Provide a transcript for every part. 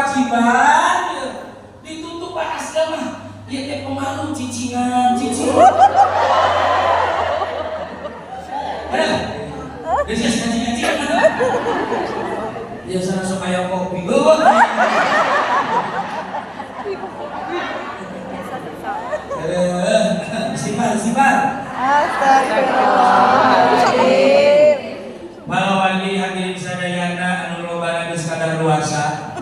Kewajiban ditutup Pak asli mah. Ieu teh pemalu cicingan, cicing. Ada? Geus geus ngaji-ngaji kan? Biasa sok aya kopi. Heueuh. Eh, istighfar, istighfar. Astagfirullahaladzim. Balawagi hadirin sadayana anu lobana geus kadar luasa.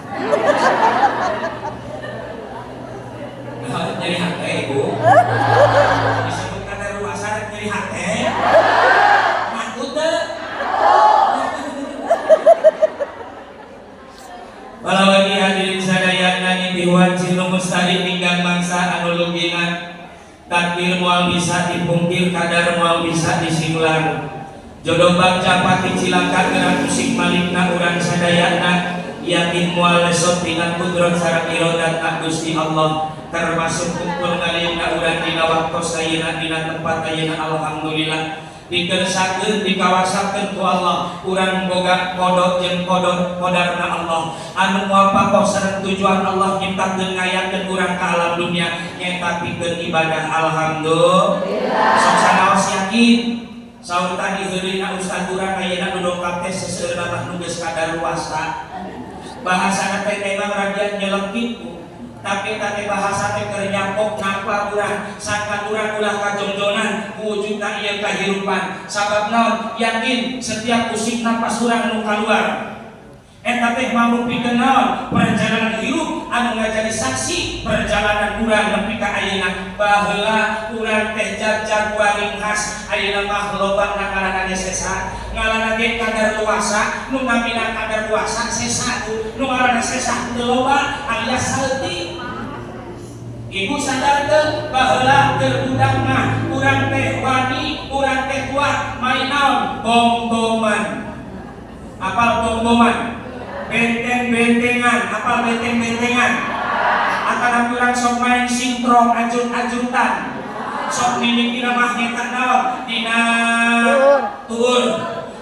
Nah, nyeri hate ibu. Disebut kadar luasa nyeri hate. Makut teu? Balawagi hadirin sadayana nitiwan cinu mustari ninggang mangsa anu lugina. Takdir moal bisa dipungkir, kadar moal bisa disinglar. Jodoh bagja pati cilaka gerak musik malikna urang sadayana yakin moal lesot dina kudrat sareng irodatna Gusti Allah, termasuk kumpul ngaliungna urang dina waktos ayeuna dina tempat ayeuna. Alhamdulillah dikersakeun dikawasakeun ku Allah, urang boga kodok jeung kodok kodarna Allah anu muwafaqah sareng tujuan Allah nyiptakeun ngayakeun urang ka alam dunia nyaeta pikeun ibadah. Alhamdulillah. Sok sanaos yakin saur tadi heureuna ustad urang ayeuna nu dongkap teh seseueurna mah nu geus kadaluarsa. Bahasana teh memang ragian nyelekit, tapi tadi bahasa teh keur nyapok napa urang sangkan urang ulah kajongjonan wujudna ieu kahirupan. Sabab naon? Yakin setiap usik napas urang nu kaluar eta teh marupikeun naon? Perjalanan hirup anu ngajadi saksi perjalanan urang nepi ka ayeuna. Baheula urang teh jag-jag waring khas, ayeuna mah loba ngaranna ge sesa, ngaranna ge kadar luasa. Nu namina kadar luasa sesa, nu ngaranna sesa teu loba alias saeutik. Ibu sadar teu baheula keur budak mah urang teh wani, urang teh kuat main naon? Bom-boman. Apal bom-boman? Benteng-bentengan, apal benteng-bentengan? Akan urang sok main sintrong, ajut-ajutan. Sok mimiti mah nyeta naon? Dina tuur.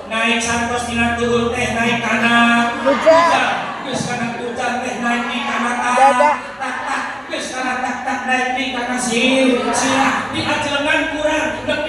Naik santos dina tuur teh naik kana Bujang. Geus kana bujang teh naik di kana Dada. tak tak, geus kana tak tak naik di kana sir sirah, di ajelengan kurang nepi